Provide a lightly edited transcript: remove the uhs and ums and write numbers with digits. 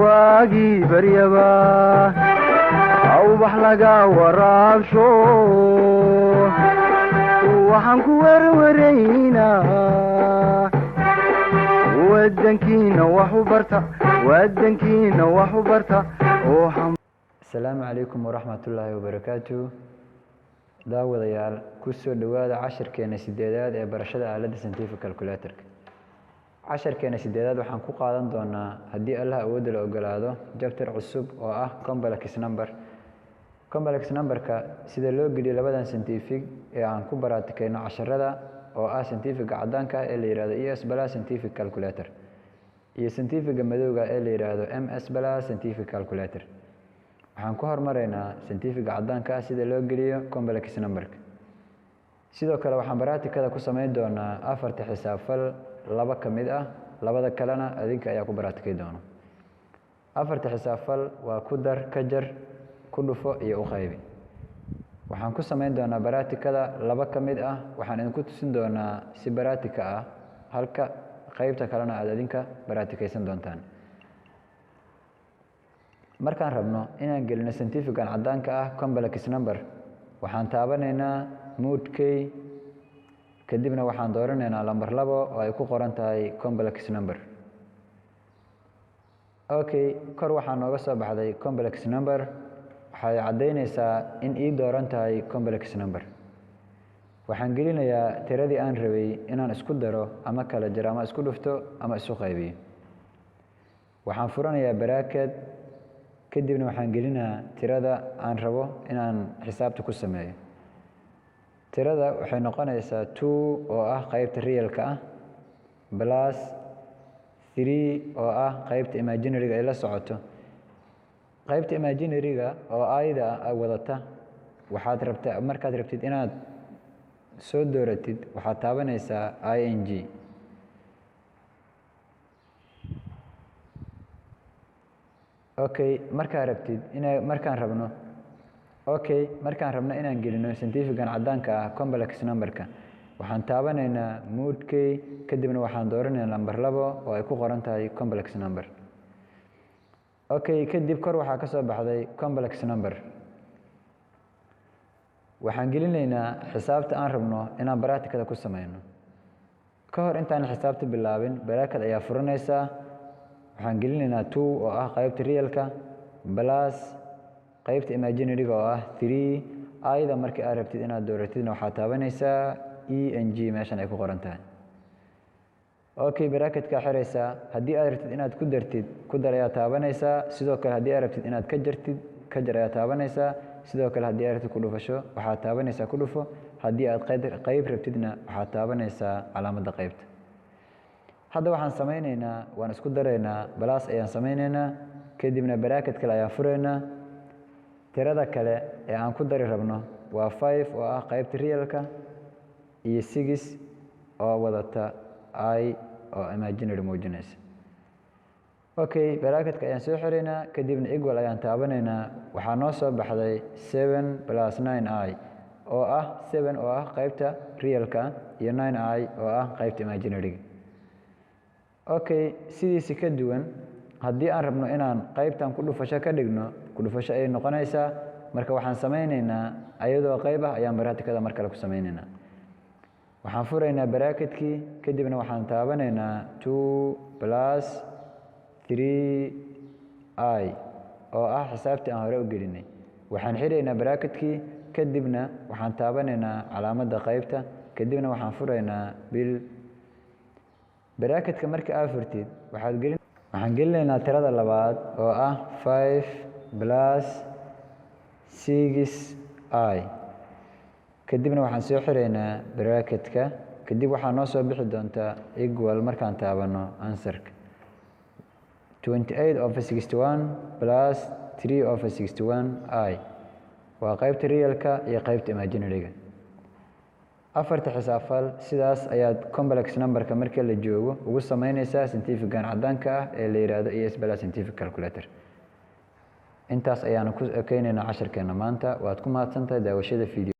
Waagii baryaba awbax laga waraabsho, waxaan ku werwaraynaa wadankiina wax u barta, wadankiina wax u barta oo. Asalaamu calaykum waraxmatullaahi wabarakaatu. Daawadayaal, ku soo dhowaada cashirkeena sideedaad ee barashada aaladda scientific calculator-ka. Casharkeena sideedaad waxaan ku qaadan doonaa, haddii Allah awoodda la ogolaado, chapter cusub oo ah complex number. Complex number-ka sida loo geliyo labadan scientific ee aan ku baraatikeyno casharada, oo ah scientific-ga caddaanka ah ee la yihahdo ES Plus scientific calculator iyo scientific-ga madowga ee la yidhaahdo MS Plus scientific calculator. Waxaan ku hormaraynaa scientific-ga caddaanka ah sida loo geliyo complex number-ka. Sidoo kale waxaan baraatikada ku samayn doonaa afarta xisaab fal laba ka mid ah, labada kalena adinka ayaa ku baraatikay doona. Afarta xisaab fal waa ku dar, ka jar, ku dhufo iyo u qaybi. Waxaan ku samayn doonaa baraatikada laba ka mid ah, waxaan idinku tusin doonaa si baraatika ah, halka qaybta kalena aada adinka baraatikaysan doontaan. Markaan rabno inaan gelino scientific-gan caddaanka ah complex number, waxaan taabanaynaa mode key, kadibna waxaan dooranaynaa lamber 2 oo ay ku qoran tahay complex number. Okay, kor waxaa nooga soo baxday complex number. Waxay caddaynaysaa in ii dooran tahay complex number. Waxaan gelinayaa tiradii aan rabay inaan isku daro ama kala jaro ama isku dhufto ama isu qaybiyo. Waxaan furanayaa bracket, kadibna waxaan gelinayaa tirada aan rabo inaan xisaabta ku sameeyo. Tirada waxay noqonaysaa 2 oo ah qaybta real-ka ah plus 3 oo ah qaybta imaginary-ga ay la socoto. Qaybta imaginary-ga oo i-da wadata waxaad rabtaa, markaad rabtid inaad soo dooratid, waxaad taabanaysaa i n g. Okay, markaa rabtid ina markaan rabno, okay, markaan rabno inaan gelino scientific-gan caddaanka ah complex number-ka, waxaan taabanaynaa mode key, kadibna waxaan dooranaynaa lamber 2 oo ay ku qoran tahay complex number. Okay, kadib kor waxaa ka soo baxday complex number. Waxaan gelinaynaa xisaabta aan rabno inaan baraatikada ku sameyno. Ka hor intaan xisaabta bilaabin, bracket ayaa furanaysaa. Waxaan gelinaynaa 2 oo ah qaybta real-ka plus qaybta imaginary-ga oo ah 3. I-da markii aad rabtid inaad dooratidna, waxaad taabanaysaa e n g meeshan ay ku qoran tahay. Okay, bracket-kaa xiraysaa. Haddii aad rabtid inaad ku dartid, ku dar ayaa taabanaysaa. Sidoo kale haddii aad rabtid inaad ka jartid, ka jar ayaa taabanaysaa. Sidoo kale haddii aad rabtid ku dhufasho, waxaad taabanaysaa ku dhufo. Haddii aad qayb rabtidna, waxaad taabanaysaa calaamadda qaybta. Hadda waxaan samaynaynaa, waan isku daraynaa, plus ayaan samaynaynaa, kadibna bracket kale ayaan furaynaa. Tirada kale ee aan ku dari rabno waa 5 oo ah qaybta real-ka iyo 6 oo wadata i oo imaginary muujinaysa. Okay, bracket-ka ayaan soo xiraynaa, kadibna equal ayaan taabanaynaa. Waxaa noo soo baxday 7 plus 9 i, oo ah 7 oo ah qaybta real-ka iyo 9 i oo ah qaybta imaginary-ga. Okay, sidiisi ka duwan, haddii aan rabno inaan qaybtan ku dhufasho ka dhigno, ku dhufasho ayay noqonaysaa. Marka waxaan samaynaynaa, ayadoo qayb ah ayaan baraatikada mar kale ku samaynaynaa. Waxaan furaynaa bracket-kii, kadibna waxaan taabanaynaa 2 plus 3 i oo ah xisaabtii aan hore u gelinay. Waxaan xiraynaa bracket-kii, kadibna waxaan taabanaynaa calaamadda qaybta, kadibna waxaan furaynaa bil. Bracket-ka marka aad furtid, waxaad gelin waxaan gelinaynaa tirada labaad oo ah 5 plus 6 i, kadibna waxaan soo xiraynaa bracket-ka. Kadib waxaa noo soo bixi doontaa equal markaan taabano answer-ka 28 over 61 plus 3 over 61 i, waa qaybta real-ka iyo qaybta imaginary-ga. Afarta xisaabfal sidaas ayaad complex number-ka marka la joogo ugu samaynaysaa scientific-gan caddaanka ah ee la yidhaahdo ES Plus scientific calculator. Intaas ayaanu ku ekeynaynaa casharkeena maanta. Waad ku mahadsantahay daawashada video.